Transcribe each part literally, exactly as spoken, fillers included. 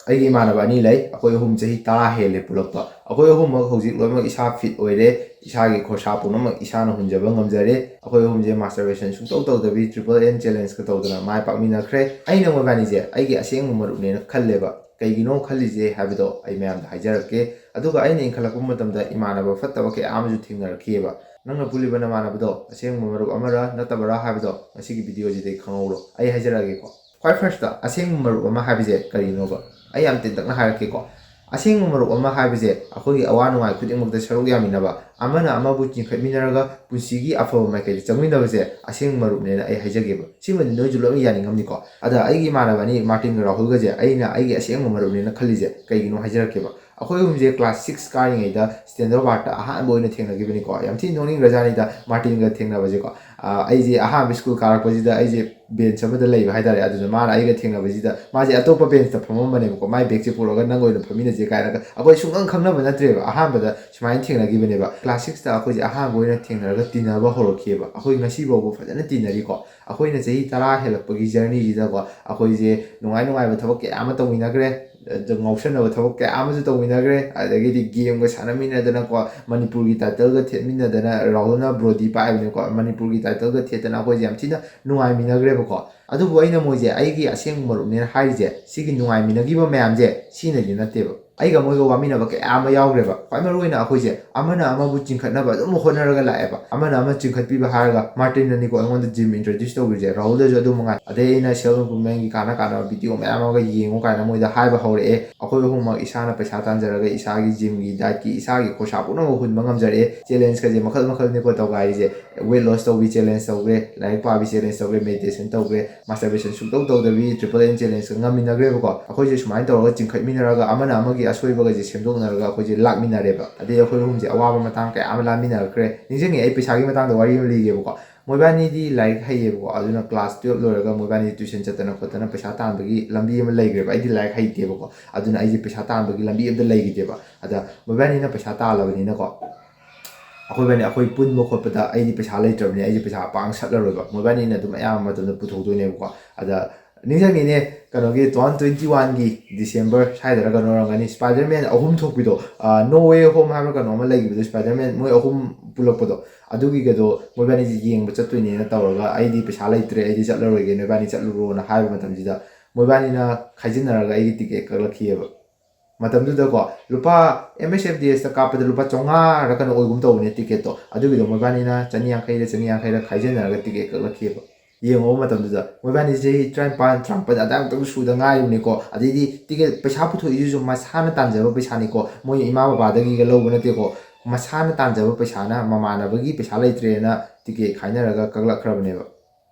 ꯑꯩꯒꯤ ꯏꯃꯥꯟꯅꯕ ꯑꯅꯤ ꯂꯩ꯫ ꯑꯩꯈꯣꯏ ꯑꯍꯨꯝ ꯆꯍꯤ ꯇꯔꯥ ꯍꯦꯜꯂꯦ ꯄꯨꯂꯞꯇ꯫ ꯑꯩꯈꯣꯏ ꯑꯍꯨꯝꯃꯛ ꯍꯧꯖꯤꯛ ꯂꯣꯏꯅꯃꯛ ꯏꯁꯥ ꯐꯤꯠ ꯑꯣꯏꯔꯦ꯫ ꯏꯁꯥꯒꯤ ꯈꯣꯔꯁꯥ ꯄꯨꯝꯅꯃꯛ ꯏꯁꯥꯅ ꯍꯨꯟꯖꯕ ꯉꯝꯖꯔꯦ꯫ ꯑꯩꯈꯣꯏ ꯑꯍꯨꯝꯁꯦ ꯃꯥꯁꯇꯔꯕꯦꯁꯟ ꯁꯨꯡꯇꯧ ꯇꯧꯗꯕꯤ ꯇ꯭ꯔꯤꯄꯜ ꯑꯦꯟ ꯆꯦꯂꯦꯟꯖꯀ ꯇꯧꯗꯅ ꯃꯥꯏ ꯄꯥꯛꯃꯤꯟꯅꯈ꯭ꯔꯦ꯫ ꯑꯩꯅ ꯃꯣꯏꯕꯥꯅꯤꯁꯦ ꯑꯩꯒꯤ ꯑꯁꯦꯡꯕ ꯃꯔꯨꯞꯅꯦꯅ ꯈꯜꯂꯦꯕ꯫ ꯀꯩꯒꯤꯅꯣ ꯈꯜꯂꯤꯁꯦ ꯍꯥꯏꯕꯗꯣ ꯑꯩ ꯃꯌꯥꯝꯗ ꯍꯥꯏꯖꯔꯛꯀꯦ꯫ ꯑꯗꯨꯒ ꯑꯩꯅ ꯏꯟꯈꯠꯂꯛꯄ ꯃꯇꯝꯗ ꯏꯃꯥꯟꯅꯕ ꯐꯠꯇꯕ ꯀꯌꯥ ꯑꯃꯁꯨ ꯊꯦꯡꯅꯔꯛꯈꯤꯑꯕ꯫ ꯅꯪꯅ ꯄꯨꯜꯂꯤꯕ ꯅꯃꯥꯟꯅꯕꯗꯣ ꯑꯁꯦꯡꯕ ꯃꯔꯨꯞ ꯑꯃꯔ ꯅꯠꯇꯕꯔꯥ ꯍꯥꯏꯕꯗꯣ ꯉꯁꯤꯒꯤ ꯚꯤꯗꯤꯑꯣꯁꯤꯗꯒꯤ ꯈꯪꯍꯧꯔꯣ꯫ ꯑꯩ ꯍꯥꯏꯖꯔꯛꯑꯒꯦꯀꯣ꯫ ꯈ꯭ꯋꯥꯏ ꯐꯥꯔꯁꯇ ꯑꯁꯦꯡꯕ ꯃꯔꯨꯞ ꯑꯃ ꯍꯥꯏꯕꯁꯦ ꯀꯔꯤꯅꯣꯕ? ꯑꯩ ꯌꯥꯝ ꯇꯦꯟꯇꯛꯅ ꯍꯥꯏꯔꯛꯀꯦꯀꯣ꯫ ꯑꯁꯦꯡꯕ ꯃꯔꯨꯞ ꯑꯃ ꯍꯥꯏꯕꯁꯦ ꯑꯩꯈꯣꯏꯒꯤ ꯑꯋꯥ ꯅꯨꯡꯉꯥꯏ ꯈꯨꯗꯤꯡꯃꯛꯇ ꯁꯔꯨꯛ ꯌꯥꯃꯤꯟꯅꯕ, ꯑꯃꯅ ꯑꯃꯕꯨ ꯆꯤꯡꯈꯠꯃꯤꯟꯅꯔꯒ ꯄꯨꯟꯁꯤꯒꯤ ꯑꯐꯕ ꯃꯥꯏꯀꯩꯗ ꯆꯪꯃꯤꯟꯅꯕꯁꯦ ꯑꯁꯦꯡꯕ ꯃꯔꯨꯞꯅꯦꯅ ꯑꯩ ꯍꯥꯏꯖꯒꯦꯕ꯫ ꯁꯤꯃꯗꯤ ꯅꯣꯏꯁꯨ ꯂꯣꯏꯅ ꯌꯥꯅꯤꯡꯉꯝꯅꯤꯀꯣ꯫ ꯑꯗ ꯑꯩꯒꯤ ꯏꯃꯥꯟꯅꯕ ꯑꯅꯤ ꯃꯥꯔꯇꯤꯟꯒ ꯔꯥꯍꯨꯜꯒꯁꯦ ꯑꯩꯅ ꯑꯩꯒꯤ ꯑꯁꯦꯡꯕ ꯃꯔꯨꯞꯅꯦꯅ ꯈꯜꯂꯤꯁꯦ ꯀꯩꯒꯤꯅꯣ ꯍꯥꯏꯖꯔꯛꯀꯦꯕ꯫ ꯑꯩꯈꯣꯏ ꯑꯍꯨꯝꯁꯦ ꯀ꯭ꯂꯥꯁ ꯁꯤꯛꯁ ꯀꯥꯔꯤꯉꯩꯗ ꯁ꯭ꯇꯦꯟꯗꯔꯠ ꯋꯥꯔꯠꯇ ꯑꯍꯥꯟꯕ ꯑꯣꯏꯅ ꯊꯦꯡꯅꯈꯤꯕꯅꯤꯀꯣ꯫ ꯌꯥꯝ ꯊꯤꯅ ꯅꯣꯛꯅꯤꯡꯈ꯭ꯔꯖꯥꯠꯅꯤꯗ ꯃꯥꯔꯇꯤꯟꯒ ꯊꯦꯡꯅꯕꯁꯦꯀꯣ꯫ ꯑꯥ, ꯑꯩꯁꯦ ꯑꯍꯥꯟꯕ ꯁ꯭ꯀꯨꯜ ꯀꯥꯔꯛꯄꯁꯤꯗ ꯑꯩꯁꯦ ꯕꯦꯟꯆ ꯑꯃꯗ ꯂꯩꯕ ꯍꯥꯏꯇꯥꯔꯦ꯫ ꯑꯗꯨꯗ ꯃꯥꯅ ꯑꯩꯒ ꯊꯦꯡꯅꯕꯁꯤꯗ, ꯃꯥꯁꯦ ꯑꯇꯣꯞꯄ ꯕꯦꯟꯆꯇ ꯐꯝꯃꯝꯕꯅꯦꯕꯀꯣ꯫ ꯃꯥꯏ ꯕꯦꯒꯁꯦ ꯄꯨꯔꯛꯑꯒ ꯅꯪ ꯑꯣꯏꯅ ꯐꯝꯃꯤꯟꯅꯁꯦ ꯀꯥꯏꯅꯒ꯫ ꯑꯩꯈꯣꯏ ꯁꯨꯡꯈꯪ ꯈꯪꯅꯕ ꯅꯠꯇ꯭ꯔꯦꯕ, ꯑꯍꯥꯟꯕꯗ ꯁꯨꯃꯥꯏꯅ ꯊꯦꯡꯅꯈꯤꯕꯅꯦꯕ꯫ ꯀ꯭ꯂꯥꯁ ꯁꯤꯛꯁꯇ ꯑꯩꯈꯣꯏꯁꯦ ꯑꯍꯥꯟꯕ ꯑꯣꯏꯅ ꯊꯦꯡꯅꯔꯒ ꯇꯤꯟꯅꯕ ꯍꯧꯔꯛꯈꯤꯑꯕ꯫ ꯑꯩꯈꯣꯏ ꯉꯁꯤ ꯐꯥꯎꯕ ꯐꯖꯅ ꯇꯤꯟꯅꯔꯤꯀꯣ꯫ ꯑꯩꯈꯣꯏꯅ ꯆꯍꯤ ꯇꯔꯥ ꯍꯦꯜꯂꯛꯄꯒꯤ ꯖꯔꯅꯤꯁꯤꯗꯀꯣ, ꯑꯩꯈꯣꯏꯁꯦ ꯅꯨꯡꯉꯥꯏ ꯅꯨꯡꯉꯥꯏꯕ ꯊꯕꯛ ꯀꯌꯥ ꯑꯃ ꯇꯧꯃꯤꯟꯅꯈ꯭ꯔꯦ꯫ ꯑꯗ ꯉꯥꯎꯁꯟꯅꯕ ꯊꯕꯛ ꯀꯌꯥ ꯑꯃꯁꯨ ꯇꯧꯃꯤꯟꯅꯈ꯭ꯔꯦ꯫ ꯑꯗꯒꯤꯗꯤ ꯒꯦꯝꯒ ꯁꯥꯟꯅꯃꯤꯟꯅꯗꯅꯀꯣ, ꯃꯅꯤꯄꯨꯔꯒꯤ ꯇꯥꯏꯇꯜꯒ ꯊꯦꯠꯃꯤꯟꯅꯗꯅ, ꯔꯥꯍꯨꯜꯅ ꯕ꯭ꯔꯣꯗꯤ ꯄꯥꯏꯕꯅꯦꯀꯣ, ꯃꯅꯤꯄꯨꯔꯒꯤ ꯇꯥꯏꯇꯜꯒ ꯊꯦꯠꯇꯅ ꯑꯩꯈꯣꯏꯁꯦ ꯌꯥꯝ ꯊꯤꯅ ꯅꯨꯡꯉꯥꯏꯃꯤꯟꯅꯈ꯭ꯔꯦꯕꯀꯣ꯫ ꯑꯗꯨꯕꯨ ꯑꯩꯅ ꯃꯣꯏꯁꯦ ꯑꯩꯒꯤ ꯑꯁꯦꯡꯕ ꯃꯔꯨꯞꯅꯦꯅ ꯍꯥꯏꯔꯤꯁꯦ, ꯁꯤꯒꯤ ꯅꯨꯡꯉꯥꯏꯃꯤꯟꯅꯈꯤꯕ ꯃꯌꯥꯝꯁꯦ ꯁꯤꯅꯗꯤ ꯅꯠꯇꯦꯕ꯫ ꯑꯩꯒ ꯃꯣꯏꯒ ꯋꯥꯃꯤꯟꯅꯕ ꯀꯌꯥ ꯑꯃ ꯌꯥꯎꯈ꯭ꯔꯦꯕ꯫ ꯈ꯭ꯋꯥꯏ ꯃꯔꯨ ꯑꯣꯏꯅ ꯑꯩꯈꯣꯏꯁꯦ ꯑꯃꯅ ꯑꯃꯕꯨ ꯆꯤꯡꯈꯠꯅꯕ ꯑꯗꯨꯝ ꯍꯣꯠꯅꯔꯒ ꯂꯥꯛꯑꯦꯕ꯫ ꯑꯃꯅ ꯑꯃ ꯆꯤꯡꯈꯠꯄꯤꯕ ꯍꯥꯏꯔꯒ ꯃꯥꯔꯇꯤꯟꯅꯅꯤꯀꯣ ꯑꯩꯉꯣꯟꯗ ꯖꯤꯝ ꯏꯟꯇ꯭ꯔꯣꯗ꯭ꯌꯨꯁ ꯇꯧꯈ꯭ꯔꯤꯁꯦ, ꯔꯥꯍꯨꯜꯗꯁꯨ ꯑꯗꯨ ꯃꯉꯥꯏ꯫ ꯑꯗꯩ ꯑꯩꯅ ꯁꯦꯜꯐ ꯏꯝꯄ꯭ꯔꯨꯚꯃꯦꯟꯒꯤ ꯀꯥꯟꯅ ꯀꯥꯟꯅꯕ ꯚꯤꯗꯤꯑꯣ ꯃꯌꯥꯝ ꯑꯃꯒ ꯌꯦꯡꯉꯨ ꯀꯥꯏꯅ ꯃꯣꯏꯗ ꯍꯥꯏꯕ ꯍꯧꯔꯛꯑꯦ꯫ ꯑꯩꯈꯣꯏ ꯑꯍꯨꯝꯃꯛ ꯏꯁꯥꯅ ꯄꯩꯁꯥ ꯇꯥꯟꯖꯔꯒ ꯏꯁꯥꯒꯤ ꯖꯤꯝꯒꯤ, ꯗꯥꯏꯠꯀꯤ, ꯏꯁꯥꯒꯤ ꯈꯣꯔꯁꯥ ꯄꯨꯝꯅꯃꯛ ꯍꯨꯟꯕ ꯉꯝꯖꯔꯛꯑꯦ꯫ ꯆꯦꯂꯦꯟꯖꯀꯁꯦ ꯃꯈꯜ ꯃꯈꯜꯅꯤꯀꯣ ꯇꯧꯒꯥꯏꯔꯤꯁꯦ꯫ ꯋꯦꯠ ꯂꯣꯁ ꯇꯧꯕꯤ ꯆꯦꯂꯦꯟꯖ ꯇꯧꯈ꯭ꯔꯦ, ꯂꯥꯏꯔꯤꯛ ꯄꯥꯕꯤ ꯆꯦꯂꯦꯟꯖ ꯇꯧꯈ꯭ꯔꯦ, ꯃꯦꯗꯤꯇꯦꯁꯟ ꯇꯧꯈ꯭ꯔꯦ, ꯃꯥꯁꯇꯔꯕꯦꯁꯟ ꯁꯨꯡꯇꯧ ꯇꯧꯗꯕꯤ ꯇ꯭ꯔꯤꯄꯜ ꯑꯦꯟ ꯆꯦꯂꯦꯟꯖꯀ ꯉꯝꯃꯤꯟꯅꯈ꯭ꯔꯦꯕꯀꯣ꯫ ꯑꯩꯈꯣꯏꯁꯦ ꯁꯨꯃꯥꯏꯅ ꯇꯧꯔꯒ ꯆꯤꯡꯈꯠꯃꯤꯟꯅꯔꯒ ꯑꯃꯅ ꯑꯃꯒꯤ ꯑꯁꯣꯏꯕꯒꯁꯦ ꯁꯦꯝꯗꯣꯛꯅꯔꯒ ꯑꯩꯈꯣꯏꯁꯦ ꯂꯥꯛꯃꯤꯟꯅꯔꯦꯕ꯫ ꯑꯗꯩ ꯑꯩꯈꯣꯏ ꯑꯍꯨꯝꯁꯦ ꯑꯋꯥꯕ ꯃꯇꯥꯡ ꯀꯌꯥ ꯑꯃ ꯂꯥꯟꯃꯤꯟꯅꯔꯛꯈ꯭ꯔꯦ꯫ ꯅꯤꯡꯁꯤꯡꯉꯦ, ꯑꯩ ꯄꯩꯁꯥꯒꯤ ꯃꯇꯥꯡꯗ ꯋꯥꯔꯤ ꯑꯃ ꯂꯤꯒꯦꯕꯀꯣ꯫ ꯃꯣꯏꯕꯥꯅꯤꯗꯤ ꯂꯥꯏꯔꯤꯛ ꯍꯩꯌꯦꯕꯀꯣ, ꯑꯗꯨꯅ ꯀ꯭ꯂꯥꯁ ꯇꯨꯌꯦꯜꯞ ꯂꯣꯏꯔꯒ ꯃꯣꯏꯕꯥꯅꯤ ꯇ꯭ꯌꯨꯁꯟ ꯆꯠꯇꯅ ꯈꯣꯠꯇꯅ ꯄꯩꯁꯥ ꯇꯥꯟꯕꯒꯤ ꯂꯝꯕꯤ ꯑꯃ ꯂꯩꯈ꯭ꯔꯦꯕ꯫ ꯑꯩꯗꯤ ꯂꯥꯏꯔꯤꯛ ꯍꯩꯇꯦꯕꯀꯣ, ꯑꯗꯨꯅ ꯑꯩꯁꯦ ꯄꯩꯁꯥ ꯇꯥꯟꯕꯒꯤ ꯂꯝꯕꯤ ꯑꯝꯇ ꯂꯩꯈꯤꯗꯦꯕ꯫ ꯑꯗ ꯃꯣꯏꯕꯥꯅꯤꯅ ꯄꯩꯁꯥ ꯇꯥꯜꯂꯕꯅꯤꯅꯀꯣ, ꯑꯩꯈꯣꯏꯕꯥꯅꯤ ꯑꯩꯈꯣꯏ ꯄꯨꯟꯕ ꯈꯣꯠꯄꯗ ꯑꯩꯗꯤ ꯄꯩꯁꯥ ꯂꯩꯇ꯭ꯔꯕꯅꯤ, ꯑꯩꯗꯤ ꯄꯩꯁꯥ ꯄꯥꯡ ꯁꯠꯂꯔꯣꯏꯕ꯫ ꯃꯣꯏꯕꯥꯅꯤꯅ ꯑꯗꯨꯝ ꯑꯌꯥꯝꯕ ꯃꯇꯝꯗ ꯄꯨꯊꯣꯛꯇꯣꯏꯅꯦꯕꯀꯣ꯫ ꯑꯗ ꯅꯤꯡꯁꯤꯡꯉꯤꯅꯦ, ꯀꯩꯅꯣꯒꯤ two thousand twenty one ꯒꯤ December ꯁ꯭ꯋꯥꯏꯗꯔ ꯀꯩꯅꯣ ꯑꯣꯏꯔꯝꯒꯅꯤ, Spider-Man ꯑꯍꯨꯝ ꯊꯣꯛꯄꯤꯗꯣ, No Way Home ꯍꯥꯏꯕ꯭ꯔꯥ ꯀꯩꯅꯣ ꯑꯃ ꯂꯩꯈꯤꯕꯗꯣ, Spider-Man ꯃꯣꯏ ꯑꯍꯨꯝ ꯄꯨꯜꯂꯛꯄꯗꯣ, ꯑꯗꯨꯒꯤꯒꯗꯣ ꯃꯣꯏꯕꯥꯅꯤꯁꯦ ꯌꯦꯡꯕ ꯆꯠꯇꯣꯏꯅꯦꯅ ꯇꯧꯔꯒ, "ꯑꯩꯗꯤ ꯄꯩꯁꯥ ꯂꯩꯇ꯭ꯔꯦ, ꯑꯩꯗꯤ ꯆꯠꯂꯔꯣꯏꯒꯦ, ꯅꯣꯏꯕꯥꯅꯤ ꯆꯠꯂꯨꯔꯣꯅ" ꯍꯥꯏꯕ ꯃꯇꯝꯁꯤꯗ, ꯃꯣꯏꯕꯥꯅꯤꯅ ꯈꯥꯏꯖꯤꯟꯅꯔꯒ ꯑꯩꯒꯤ ꯇꯤꯀꯦꯠ ꯀꯛꯂꯛꯈꯤꯑꯕ꯫ ꯃꯇꯝꯗꯨꯗꯀꯣ ꯂꯨꯄꯥ, M S F D S ꯇ ꯀꯥꯞꯄꯗ ꯂꯨꯄꯥ ꯆꯥꯝꯃꯉꯥꯔ ꯀꯩꯅꯣ ꯑꯣꯏꯒꯨꯝ ꯇꯧꯕꯅꯦ ꯇꯤꯀꯦꯠꯇꯣ, ꯑꯗꯨꯒꯤꯗꯣ ꯃꯣꯏꯕꯥꯅꯤꯅ ꯆꯅꯤ ꯌꯥꯡꯈꯩꯔ ꯆꯅꯤ ꯌꯥꯡꯈꯩꯔ ꯈꯥꯏꯖꯤꯟꯅꯔꯒ ꯇꯤꯀꯦꯠ ꯀꯛꯂꯛꯈꯤꯑꯕ꯫ ꯌꯦꯡꯉꯨꯕ ꯃꯇꯝꯗꯨꯗ ꯃꯣꯏꯕꯥꯅꯤ ꯆꯍꯤ ꯇꯔꯥꯅꯤꯄꯥꯟ, ꯇꯔꯥꯃꯥꯄꯟ ꯑꯗꯥꯏꯃꯨꯛꯇꯪ ꯁꯨꯗ ꯉꯥꯏꯔꯤꯕꯅꯤꯀꯣ꯫ ꯑꯗꯩꯗꯤ ꯇꯤꯀꯦꯠ ꯄꯩꯁꯥ ꯄꯨꯊꯣꯛꯏꯁꯤꯁꯨ ꯃꯁꯥꯅ ꯇꯥꯟꯖꯕ ꯄꯩꯁꯥꯅꯤꯀꯣ, ꯃꯣꯏ ꯏꯃꯥ ꯕꯕꯥꯗꯒꯤꯒ ꯂꯧꯕ ꯅꯠꯇꯦꯀꯣ꯫ ꯃꯁꯥꯅ ꯇꯥꯟꯖꯕ ꯄꯩꯁꯥꯅ, ꯃꯃꯥꯟꯅꯕꯒꯤ ꯄꯩꯁꯥ ꯂꯩꯇ꯭ꯔꯦꯅ ꯇꯤꯀꯦꯠ ꯈꯥꯏꯅꯔꯒ ꯀꯛꯂꯛꯈ꯭ꯔꯕꯅꯦꯕ꯫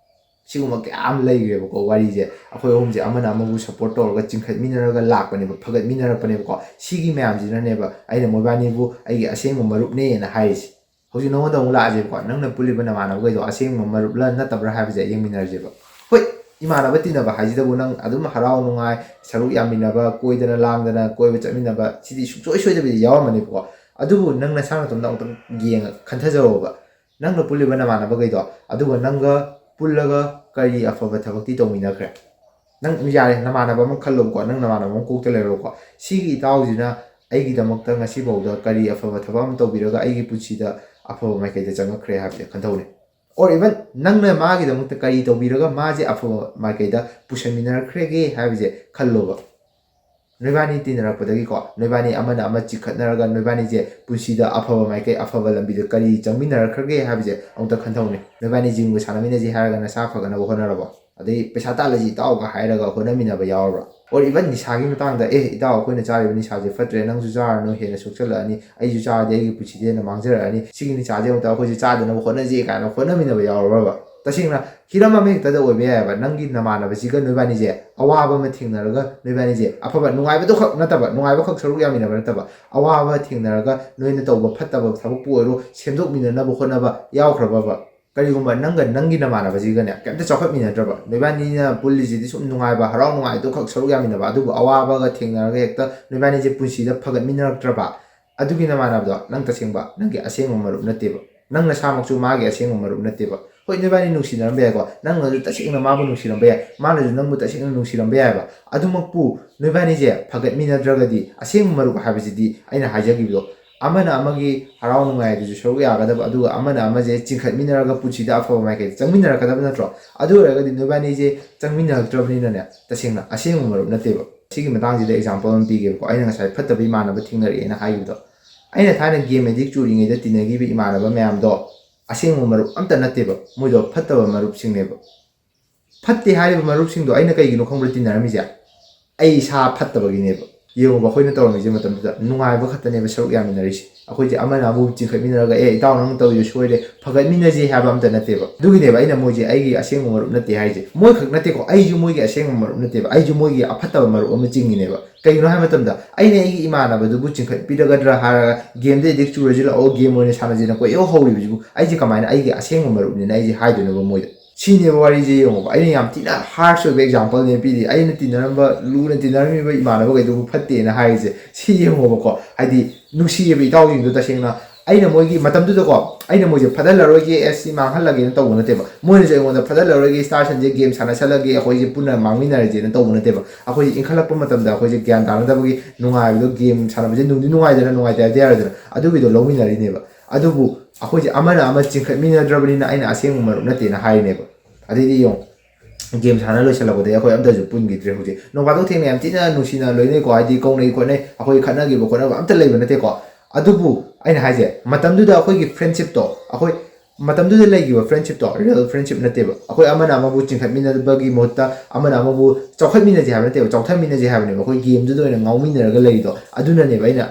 ꯁꯤꯒꯨꯝꯕ ꯀꯌꯥ ꯑꯃ ꯂꯩꯈ꯭ꯔꯦꯕꯀꯣ꯫ ꯋꯥꯔꯤꯁꯦ ꯑꯩꯈꯣꯏ ꯑꯍꯨꯝꯁꯦ ꯑꯃꯅ ꯑꯃꯕꯨ ꯁꯞꯄꯣꯔꯠ ꯇꯧꯔꯒ ꯆꯤꯡꯈꯠꯃꯤꯟꯅꯔꯒ ꯂꯥꯛꯄꯅꯦꯕ, ꯐꯒꯠꯃꯤꯟꯅꯔꯛꯄꯅꯦꯕꯀꯣ꯫ ꯁꯤꯒꯤ ꯃꯌꯥꯝꯁꯤꯅꯅꯦꯕ ꯑꯩꯅ ꯃꯣꯏꯕꯥꯅꯤꯕꯨ ꯑꯩꯒꯤ ꯑꯁꯦꯡꯕ ꯃꯔꯨꯞꯅꯦꯅ ꯍꯥꯏꯔꯤꯁꯦ꯫ ꯍꯧꯖꯤꯛ ꯅꯉꯣꯟꯗ ꯑꯃꯨꯛ ꯂꯥꯛꯑꯁꯦꯕꯀꯣ, ꯅꯪꯅ ꯄꯨꯜꯂꯤꯕ ꯅꯃꯥꯟꯅꯕꯈꯩꯗꯣ ꯑꯁꯦꯡꯕ ꯃꯔꯨꯞꯂ ꯅꯠꯇꯕ꯭ꯔꯥ ꯍꯥꯏꯕꯁꯦ ꯌꯦꯡꯃꯤꯟꯅꯔꯁꯦꯕ꯫ ꯍꯣꯏ, ꯏꯃꯥꯟꯅꯕ ꯇꯤꯟꯅꯕ ꯍꯥꯏꯁꯤꯗꯕꯨ ꯅꯪ ꯑꯗꯨꯝ ꯍꯔꯥꯎ ꯅꯨꯡꯉꯥꯏ, ꯁꯔꯨꯛ ꯌꯥꯃꯤꯟꯅꯕ, ꯀꯣꯏꯗꯅ ꯂꯥꯡꯗꯅ ꯀꯣꯏꯕ ꯆꯠꯃꯤꯟꯅꯕ, ꯁꯤꯗꯤ ꯁꯨꯡꯁꯣꯏ ꯁꯣꯏꯗꯕꯤꯗ ꯌꯥꯎꯔꯝꯃꯅꯤꯕꯀꯣ꯫ ꯑꯗꯨꯕꯨ ꯅꯪ ꯅꯁꯥ ꯅꯇꯣꯝꯗ ꯑꯃꯨꯛꯇꯪ ꯌꯦꯡꯉ ꯈꯟꯊꯖꯧꯕ꯫ ꯅꯪꯅ ꯄꯨꯜꯂꯤꯕ ꯅꯃꯥꯟꯅꯕꯈꯩꯗꯣ, ꯑꯗꯨꯒ ꯅꯪꯒ ꯄꯨꯜꯂꯒ ꯀꯔꯤ ꯑꯐꯕ ꯊꯕꯛꯇꯤ ꯇꯧꯃꯤꯟꯅꯈ꯭ꯔꯦ? ꯅꯪ ꯌꯥꯔꯦ, ꯅꯃꯥꯟꯅꯕ ꯑꯃ ꯈꯜꯂꯣꯕꯀꯣ, ꯅꯪ ꯅꯃꯥꯟꯅꯕ ꯑꯃ ꯀꯣꯛꯇ ꯂꯩꯔꯣꯀꯣ꯫ ꯁꯤꯒꯤ ꯏꯇꯥꯎꯁꯤꯅ ꯑꯩꯒꯤꯗꯃꯛꯇ ꯉꯁꯤꯐꯥꯎꯗ ꯀꯔꯤ ꯑꯐꯕ ꯊꯕꯛ ꯑꯃ ꯇꯧꯕꯤꯔꯒ ꯑꯩꯒꯤ ꯄꯨꯟꯁꯤꯗ ꯑꯐꯕ ꯃꯥꯏꯀꯩꯗ ꯆꯪꯉꯛꯈ꯭ꯔꯦ ꯍꯥꯏꯕꯁꯦ ꯈꯟꯊꯧꯅꯦ꯫ Or even ꯅꯪꯅ ꯃꯥꯒꯤꯗꯃꯛꯇ ꯀꯔꯤ ꯇꯧꯕꯤꯔꯒ ꯃꯥꯁꯦ ꯑꯐꯕ ꯃꯥꯏꯀꯩꯗ ꯄꯨꯁꯟꯃꯤꯟꯅꯔꯛꯈ꯭ꯔꯒꯦ ꯍꯥꯏꯕꯁꯦ ꯈꯜꯂꯣꯕ꯫ ꯅꯣꯏꯕꯥꯅꯤ ꯇꯤꯟꯅꯔꯛꯄꯗꯒꯤꯀꯣ, ꯅꯣꯏꯕꯥꯅꯤ ꯑꯃꯅ ꯑꯃ ꯆꯤꯡꯈꯠꯅꯔꯒ ꯅꯣꯏꯕꯥꯅꯤꯁꯦ ꯄꯨꯟꯁꯤꯗ ꯑꯐꯕ ꯃꯥꯏꯀꯩ, ꯑꯐꯕ ꯂꯝꯕꯤꯗ ꯀꯔꯤ ꯆꯪꯃꯤꯟꯅꯔꯛꯈ꯭ꯔꯒꯦ ꯍꯥꯏꯕꯁꯦ ꯑꯃꯨꯛꯇ ꯈꯟꯊꯧꯅꯦ꯫ ꯅꯣꯏꯕꯥꯅꯤ ꯖꯤꯝꯒ ꯁꯥꯟꯅꯃꯤꯟꯅꯁꯤ ꯍꯥꯏꯔꯒ ꯅꯁꯥ ꯐꯒꯠꯅꯕ ꯍꯣꯠꯅꯔꯕꯣ? ꯑꯗꯩ ꯄꯩꯁꯥ ꯇꯥꯜꯂꯁꯤ ꯏꯇꯥꯎꯒ ꯍꯥꯏꯔꯒ ꯍꯣꯠꯅꯃꯤꯟꯅꯕ ꯌꯥꯎꯔꯕ꯭ꯔꯥ? Or even ꯅꯤꯁꯥꯒꯤ ꯃꯇꯥꯡꯗ, "ꯑꯦ ꯏꯇꯥꯎ, ꯑꯩꯈꯣꯏꯅ ꯆꯥꯔꯤꯕ ꯅꯤꯁꯥꯁꯦ ꯐꯠꯇ꯭ꯔꯦ, ꯅꯪꯁꯨ ꯆꯥꯔꯅꯨ, ꯍꯦꯟꯅ ꯁꯣꯛꯆꯜꯂꯛꯑꯅꯤ, ꯑꯩꯁꯨ ꯆꯥꯔꯗꯤ ꯑꯩꯒꯤ ꯄꯨꯟꯁꯤꯗꯤ ꯍꯦꯟꯅ ꯃꯥꯡꯖꯔꯛꯑꯅꯤ, ꯁꯤꯒꯤ ꯅꯤꯁꯥꯁꯦ ꯑꯃꯨꯛꯇ ꯑꯩꯈꯣꯏꯁꯨ ꯆꯥꯗꯅꯕ ꯍꯣꯠꯅꯁꯤ" ꯀꯥꯏꯅ ꯍꯣꯠꯅꯃꯤꯟꯅꯕ ꯌꯥꯎꯔꯕ꯭ꯔꯕ? ꯇꯁꯦꯡꯅ ꯍꯤꯔꯝ ꯑꯃ ꯍꯦꯛꯇꯗ ꯑꯣꯏꯕ ꯌꯥꯏꯑꯕ, ꯅꯪꯒꯤ ꯅꯃꯥꯟꯅꯕꯁꯤꯒ ꯅꯣꯏꯕꯥꯅꯤꯁꯦ ꯑꯋꯥꯕ ꯑꯃ ꯊꯦꯡꯅꯔꯒ ꯅꯣꯏꯕꯥꯅꯤꯁꯦ ꯑꯐꯕ, ꯅꯨꯡꯉꯥꯏꯕꯗꯨ ꯈꯛ ꯅꯠꯇꯕ, ꯅꯨꯡꯉꯥꯏꯕ ꯈꯛ ꯁꯔꯨꯛ ꯌꯥꯃꯤꯟꯅꯕ ꯅꯠꯇꯕ, ꯑꯋꯥꯕ ꯊꯦꯡꯅꯔꯒ ꯅꯣꯏꯅ ꯇꯧꯕ ꯐꯠꯇꯕ ꯊꯕꯛꯄꯨ ꯑꯣꯏꯔꯣ, ꯁꯦꯝꯗꯣꯛꯃꯤꯟꯅꯅꯕ ꯍꯣꯠꯅꯕ ꯌꯥꯎꯈ꯭ꯔꯕꯕ? ꯀꯔꯤꯒꯨꯝꯕ ꯅꯪꯒ ꯅꯪꯒꯤ ꯅꯃꯥꯟꯅꯕꯁꯤꯒꯅꯦ ꯀꯩꯝꯇ ꯆꯥꯎꯈꯠꯃꯤꯟꯅꯗ꯭ꯔꯕ, ꯅꯣꯏꯕꯥꯅꯤꯅ ꯄꯨꯜꯂꯤꯁꯤꯗꯤ ꯁꯨꯝ ꯅꯨꯡꯉꯥꯏꯕ, ꯍꯔꯥꯎ ꯅꯨꯡꯉꯥꯏꯗꯨ ꯈꯛ ꯁꯔꯨꯛ ꯌꯥꯃꯤꯟꯅꯕ, ꯑꯗꯨꯕꯨ ꯑꯋꯥꯕꯒ ꯊꯦꯡꯅꯔꯒ ꯍꯦꯛꯇ ꯅꯣꯏꯕꯥꯅꯤꯁꯦ ꯄꯨꯟꯁꯤꯗ ꯐꯒꯠꯃꯤꯟꯅꯔꯛꯇ꯭ꯔꯕ, ꯑꯗꯨꯒꯤ ꯅꯃꯥꯟꯅꯕꯗꯣ ꯅꯪ ꯇꯁꯦꯡꯕ, ꯅꯪꯒꯤ ꯑꯁꯦꯡꯕ ꯃꯔꯨꯞ ꯅꯠꯇꯦꯕ꯫ ꯅꯪ ꯅꯁꯥꯃꯛꯁꯨ ꯃꯥꯒꯤ ꯑꯁꯦꯡꯕ ꯃꯔꯨꯞ ꯅꯠꯇꯦꯕ꯫ ꯍꯣꯏ, ꯅꯣꯏꯕꯥꯅꯤ ꯅꯨꯡꯁꯤꯅꯔꯝꯕ ꯌꯥꯏꯀꯣ, ꯅꯪꯅꯁꯨ ꯇꯁꯦꯡꯅ ꯃꯥꯕꯨ ꯅꯨꯡꯁꯤꯔꯝꯕ ꯌꯥꯏ, ꯃꯥꯅꯁꯨ ꯅꯪꯕꯨ ꯇꯁꯦꯡꯅ ꯅꯨꯡꯁꯤꯔꯝꯕ ꯌꯥꯏꯕ꯫ ꯑꯗꯨꯃꯛꯄꯨ ꯅꯣꯏꯕꯥꯅꯤꯁꯦ ꯐꯒꯠꯃꯤꯟꯅꯗ꯭ꯔꯒꯗꯤ ꯑꯁꯦꯡꯕ ꯃꯔꯨꯞ ꯍꯥꯏꯕꯁꯤꯗꯤ ꯑꯩꯅ ꯍꯥꯏꯖꯈꯤꯕꯗꯣ, ꯑꯃꯅ ꯑꯃꯒꯤ ꯍꯔꯥꯎ ꯅꯨꯡꯉꯥꯏ ꯑꯗꯨꯁꯨ ꯁꯔꯨꯛ ꯌꯥꯒꯗꯕ, ꯑꯗꯨꯒ ꯑꯃꯅ ꯑꯃꯁꯦ ꯆꯤꯡꯈꯠꯃꯤꯟꯅꯔꯒ ꯄꯨꯟꯁꯤꯗ ꯑꯐꯕ ꯃꯥꯏꯀꯩꯗ ꯆꯪꯃꯤꯟꯅꯔꯛꯀꯗꯕ ꯅꯠꯇ꯭ꯔꯣ? ꯑꯗꯨ ꯑꯣꯏꯔꯒꯗꯤ ꯅꯣꯏꯕꯥꯅꯤꯁꯦ ꯆꯪꯃꯤꯟꯅꯔꯛꯇ꯭ꯔꯕꯅꯤꯅꯅꯦ, ꯇꯁꯦꯡꯅ ꯑꯁꯦꯡꯕ ꯃꯔꯨꯞ ꯅꯠꯇꯦꯕ꯫ ꯁꯤꯒꯤ ꯃꯇꯥꯡꯁꯤꯗ example ꯑꯃ ꯄꯤꯒꯦꯕꯀꯣ꯫ ꯑꯩꯅ ꯉꯁꯥꯏ ꯐꯠꯇꯕ ꯏꯃꯥꯟꯅꯕ ꯊꯦꯡꯅꯔꯛꯑꯦꯅ ꯍꯥꯏꯈꯤꯕꯗꯣ, ꯑꯩꯅ ꯊꯥꯏꯅ game addict ꯆꯨꯔꯤꯉꯩꯗ ꯇꯤꯟꯅꯈꯤꯕ ꯏꯃꯥꯟꯅꯕ ꯃꯌꯥꯝꯗꯣ ꯑꯁꯦꯡꯕ ꯃꯔꯨꯞ ꯑꯝꯇ ꯅꯠꯇꯦꯕ, ꯃꯣꯏꯗꯣ ꯐꯠꯇꯕ ꯃꯔꯨꯞꯁꯤꯡꯅꯦꯕ꯫ ꯐꯠꯇꯦ ꯍꯥꯏꯔꯤꯕ ꯃꯔꯨꯞꯁꯤꯡꯗꯣ ꯑꯩꯅ ꯀꯩꯒꯤꯅꯣ ꯈꯪꯕ꯭ꯔꯥ ꯇꯤꯟꯅꯔꯝꯃꯤꯁꯦ? ꯑꯩ ꯏꯁꯥ ꯐꯠꯇꯕꯒꯤꯅꯦꯕ꯫ ꯌꯦꯡꯉꯨꯕ, ꯑꯩꯈꯣꯏꯅ ꯇꯧꯔꯝꯃꯤꯁꯦ ꯃꯇꯝꯗꯨꯗ ꯅꯨꯡꯉꯥꯏꯕ ꯈꯛꯇꯅꯦꯕ ꯁꯔꯨꯛ ꯌꯥꯃꯤꯟꯅꯔꯤꯁꯦ꯫ ꯑꯩꯈꯣꯏꯁꯦ ꯑꯃꯅ ꯑꯃꯕꯨ ꯆꯤꯡꯈꯠꯃꯤꯟꯅꯔꯒ, "ꯑꯦ, ꯏꯇꯥꯎ, ꯅꯪ ꯇꯧꯔꯤꯗꯣ ꯁꯣꯏꯔꯦ, ꯐꯒꯠꯃꯤꯟꯅꯁꯦ" ꯍꯥꯏꯕ ꯑꯝꯇ ꯅꯠꯇꯦꯕ꯫ ꯑꯗꯨꯒꯤꯅꯦꯕ ꯑꯩꯅ ꯃꯣꯏꯁꯦ ꯑꯩꯒꯤ ꯑꯁꯦꯡꯕ ꯃꯔꯨꯞ ꯅꯠꯇꯦ ꯍꯥꯏꯔꯤꯁꯦ꯫ ꯃꯣꯏ ꯈꯛ ꯅꯠꯇꯦꯀꯣ, ꯑꯩꯁꯨ ꯃꯣꯏꯒꯤ ꯑꯁꯦꯡꯕ ꯃꯔꯨꯞ ꯅꯠꯇꯦꯕ, ꯑꯩꯁꯨ ꯃꯣꯏꯒꯤ ꯑꯐꯠꯇꯕ ꯃꯔꯨꯞ ꯑꯃ ꯆꯤꯡꯉꯤꯅꯦꯕ꯫ ꯀꯩꯒꯤꯅꯣ ꯍꯥꯏꯕ ꯃꯇꯝꯗ, ꯑꯩꯅ ꯑꯩꯒꯤ ꯏꯃꯥꯟꯅꯕꯗꯨꯕꯨ ꯆꯤꯡꯈꯠꯄꯤꯔꯒꯗ꯭ꯔꯥ ꯍꯥꯏꯔꯒ, "Gameꯗ addict ꯆꯨꯔꯁꯤ ꯂꯥꯛꯑꯣ, game ꯑꯣꯏꯅ ꯁꯥꯟꯅꯁꯦꯅ" ꯀꯣꯏꯍꯧ ꯍꯧꯔꯤꯕꯁꯤꯕꯨ ꯑꯩꯁꯦ ꯀꯃꯥꯏꯅ ꯑꯩꯒꯤ ꯑꯁꯦꯡꯕ ꯃꯔꯨꯞꯅꯤꯅ ꯑꯩꯁꯦ ꯍꯥꯏꯗꯣꯏꯅꯣꯕ ꯃꯣꯏꯗ? ꯁꯤꯅꯦꯕ ꯋꯥꯔꯤꯁꯦ, ꯌꯦꯡꯉꯣꯕ꯫ ꯑꯩꯅ ꯌꯥꯝ ꯊꯤꯅ harsh ꯑꯣꯏꯕ exampleꯅꯦ ꯄꯤꯔꯤ꯫ ꯑꯩꯅ ꯇꯤꯟꯅꯔꯝꯕ, ꯂꯨꯅ ꯇꯤꯟꯅꯔꯝꯃꯤꯕ ꯏꯃꯥꯟꯅꯕꯈꯩꯗꯨꯕꯨ ꯐꯠꯇꯦꯅ ꯍꯥꯏꯔꯤꯁꯦ꯫ ꯁꯤ ꯌꯦꯡꯉꯣꯕꯀꯣ, ꯍꯥꯏꯗꯤ ꯅꯨꯡꯁꯤꯌꯦꯕ ꯏꯇꯥꯎꯁꯤꯡꯗꯣ ꯇꯁꯦꯡꯅ꯫ ꯑꯩꯅ ꯃꯣꯏꯒꯤ ꯃꯇꯝꯗꯨꯗꯀꯣ, ꯑꯩꯅ ꯃꯣꯏꯁꯦ ꯐꯠꯍꯜꯂꯔꯣꯏꯒꯦ, ꯑꯦꯁ, ꯁꯤ ꯃꯥꯡꯍꯜꯂꯒꯦꯅ ꯇꯧꯕ ꯅꯠꯇꯦꯕ꯫ ꯃꯣꯏꯅꯁꯨ ꯑꯩꯉꯣꯟꯗ "ꯐꯠꯍꯜꯂꯔꯣꯏꯒꯦ, Star Citizenꯁꯦ game ꯁꯥꯟꯅꯁꯜꯂꯒꯦ, ꯑꯩꯈꯣꯏꯁꯦ ꯄꯨꯟꯅ ꯃꯥꯡꯃꯤꯟꯅꯔꯁꯦꯅ" ꯇꯧꯕ ꯅꯠꯇꯦꯕ꯫ ꯑꯩꯈꯣꯏꯁꯦ ꯏꯟꯈꯠꯂꯛꯄ ꯃꯇꯝꯗ ꯑꯩꯈꯣꯏꯁꯦ ꯒ꯭ꯌꯥꯟ ꯇꯥꯅꯗꯕꯒꯤ ꯅꯨꯡꯉꯥꯏꯕꯗꯣ, game ꯁꯥꯟꯅꯕꯁꯦ ꯅꯨꯡꯗꯤ ꯅꯨꯡꯉꯥꯏꯗꯅ, ꯅꯨꯡꯉꯥꯏꯇꯦ ꯍꯥꯏꯕꯗꯤ ꯌꯥꯔꯣꯏꯗꯅ, ꯑꯗꯨꯒꯤꯗꯣ ꯂꯧꯃꯤꯟꯅꯔꯤꯅꯦꯕ꯫ ꯑꯗꯨꯕꯨ ꯑꯩꯈꯣꯏꯁꯦ ꯑꯃꯅ ꯑꯃ ꯆꯤꯡꯈꯠꯃꯤꯟꯅꯗ꯭ꯔꯕꯅꯤꯅ ꯑꯩꯅ ꯑꯁꯦꯡꯕ ꯃꯔꯨꯞ ꯅꯠꯇꯦꯅ ꯍꯥꯏꯔꯤꯅꯦꯕ꯫ ꯑꯗꯩꯗꯤ ꯌꯦꯡꯉꯣ, game ꯁꯥꯟꯅ ꯂꯣꯏꯁꯤꯜꯂꯛꯄꯗꯒꯤ ꯑꯩꯈꯣꯏ ꯑꯝꯇꯁꯨ ꯄꯨꯟꯈꯤꯗ꯭ꯔꯦ ꯍꯧꯖꯤꯛ꯫ ꯅꯣꯡ ꯐꯥꯗꯣꯛ ꯊꯦꯡꯅ ꯌꯥꯝ ꯊꯤꯅ ꯅꯨꯡꯁꯤꯅ ꯂꯣꯏꯅꯩꯀꯣ, ꯍꯥꯏꯗꯤ ꯀꯧꯅꯩ ꯈꯣꯠꯅꯩ, ꯑꯩꯈꯣꯏ ꯈꯠꯅꯈꯤꯕ ꯈꯣꯠꯅꯕ ꯑꯝꯇ ꯂꯩꯕ ꯅꯠꯇꯦꯀꯣ꯫ ꯑꯗꯨꯕꯨ ꯑꯩꯅ ꯍꯥꯏꯁꯦ, ꯃꯇꯝꯗꯨꯗ ꯑꯩꯈꯣꯏꯒꯤ friendshipꯇꯣ, ꯑꯩꯈꯣꯏ ꯃꯇꯝꯗꯨꯗ ꯂꯩꯈꯤꯕ friendshipꯇꯣ real friendship ꯅꯠꯇꯦꯕ꯫ ꯑꯩꯈꯣꯏ ꯑꯃꯅ ꯑꯃꯕꯨ ꯆꯤꯡꯈꯠꯃꯤꯟꯅꯕꯒꯤ ꯃꯍꯨꯠꯇ, ꯑꯃꯅ ꯑꯃꯕꯨ ꯆꯥꯎꯈꯠꯃꯤꯟꯅꯁꯦ ꯍꯥꯏꯕ ꯅꯠꯇꯦꯕ, ꯆꯥꯎꯊꯃꯤꯟꯅꯁꯦ ꯍꯥꯏꯕꯅꯦꯕ꯫ ꯑꯩꯈꯣꯏ gameꯗꯨꯗ ꯑꯣꯏꯅ ꯉꯥꯎꯃꯤꯟꯅꯔꯒ ꯂꯩꯔꯤꯗꯣ, ꯑꯗꯨꯅꯅꯦꯕ ꯑꯩꯅ